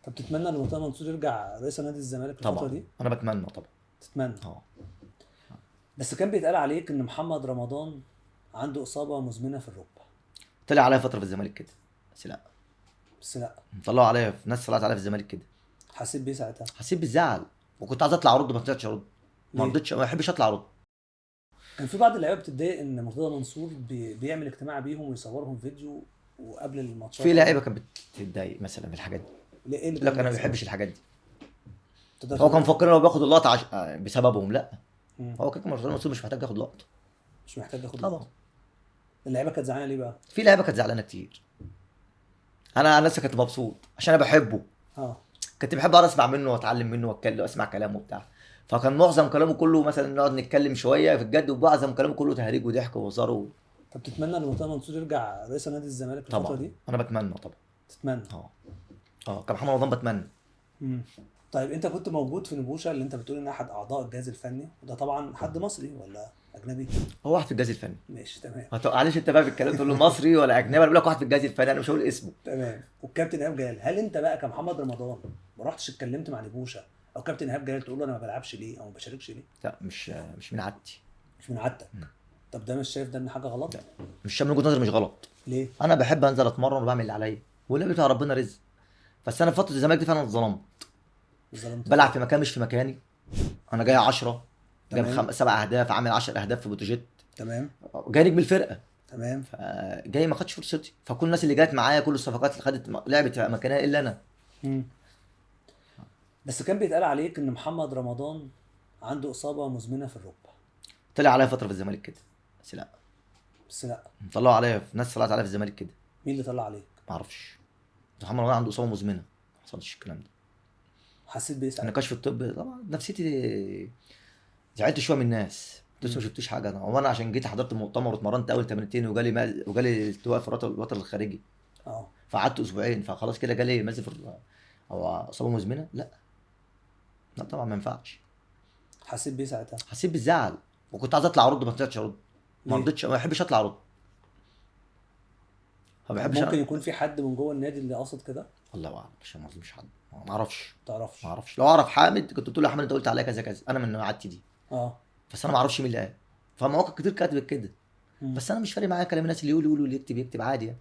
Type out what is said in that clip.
طب تتمنى ان مرتضى منصور يرجع رئيس نادي الزمالك الفترة طبعا دي؟ انا بتمنى طبعا. تتمنى. اه. بس كان بيتقال عليك ان محمد رمضان عنده اصابه مزمنة في الركبة. طلع عليا فترة في الزمالك كده، بس لا. بس لا. طلعوا عليا، ناس طلعت عليا في الزمالك كده. حسيت بيه ساعتها؟ حسيت بالزعل، وكنت عايز اطلع ارد، ما طلعتش ارد. ما ليه؟ رضيتش، ما بحبش اطلع ارد. كان في بعض اللعيبة بتتضايق ان مرتضى منصور بيعمل اجتماع بيهم ويصورهم فيديو وقبل الماتشات. في لعيبة كانت بتتضايق مثلا من الحاجات دي. ليه؟ ايه اللي لك كان انا ما بيحصل؟ بحبش الحاجات دي. تقدر هو كان تقول؟ مفكر ان هو بياخد اللقطة بسببهم. لا. مم. هو كان مرتضى منصور مش محتاج ياخد لقطة. مش محتاج ياخد طبعا. لقطة. اللعيبة كانت زعلانة ليه بقى؟ في لعيبة كانت زعلانة كتير. انا عن نفسي كنت مبسوط عشان انا بحبه. كنت بحب اقعد اسمع منه واتعلم منه واتكلم واسمع كلامه وبتاع. فكان معظم كلامه كله مثلا نقعد نتكلم شوية في الجد، ومعظم كلامه كله تهريج وضحك وهزار طب تتمنى ان مرتضى منصور يرجع رئيس نادي الزمالك الفترة طبعا دي؟ انا بتمنى طبعا. تتمنى. كمحمد رمضان بتمنى. طيب انت كنت موجود في نبوشه اللي انت بتقول ان احد اعضاء الجهاز الفني، وده طبعا حد مصري ولا اجنبي؟ هو واحد في الجهاز الفني. ماشي تمام. ما توقعنيش انت بقى في الكلام تقول له مصري ولا اجنبي، انا بقول لك واحد في الجهاز الفني، انا مش هقول اسمه. تمام. والكابتن ايهاب جلال، هل انت بقى كمحمد رمضان ما رحتش اتكلمت مع نبوشه او كابتن ايهاب جلال تقول له انا ما بلعبش ليه او ما بشاركش ليه؟ لا، مش من عادتي. مش من عادتك. طب ده مش شايف ده ان حاجة غلط؟ لا. مش من وجهه نظري مش غلط. ليه؟ انا بحب انزل اتمرن وبعمل اللي عليا، واللي بتاع ربنا رزق. بس انا في فترة الزمالك دي فعلا اتظلمت. اتظلمت. بلعب في مكان مش في مكاني. انا جاي 10، جايب 7 اهداف، عامل 10 اهداف في بتروجيت. جاي نجم الفرقة. فجاي ما خدش فرصتي، فكل الناس اللي جت معايا، كل الصفقات اللي خدت لعبت في مكانها الا انا. بس كان بيتقال عليك ان محمد رمضان عنده اصابه مزمنة في الركبة. طلع عليا فترة في الزمالك كده، بس لا. بس لا. طلعوا عليا، ناس طلعت عليا في الزمالك كده. مين اللي طلع عليك؟ ما اعرفش. محمد رمضان عنده اصابه مزمنة، ما حصلش الكلام ده. حسيت بايه ساعتها؟ انا كشف الطب طبعا نفسيتي زعلت شوية من الناس، انتوا لسه ما شفتوش حاجة. انا هو انا عشان جيت حضرت المؤتمر واتمرنت اول تمرينتين وجالي التواء في الوتر الخارجي. فقعدت اسبوعين، فخلاص كده جالي مزق في او اصابه مزمنة. لا لا طبعا ما ينفعش. حسيت بايه ساعتها؟ حسيت بالزعل، وكنت عايز اطلع ارد، ما طلعتش ارد. ما ليه؟ رضيتش، ما بحبش اطلع ارد. ما بحبش. ممكن يكون في حد من جوه النادي اللي قصد كده؟ الله اعلم، عشان ما اظلمش حد. ما اعرفش. ما تعرفش. ما اعرفش. لو اعرف حامد كنت قلت له يا حامد انت قلت عليا كذا كذا، انا من عادتي دي. بس انا ما اعرفش مين اللي قال، فمواقع كتير كاتبت كده. بس انا مش فارق معايا كلام الناس، اللي يقول يقول واللي يكتب يكتب عادي يعني.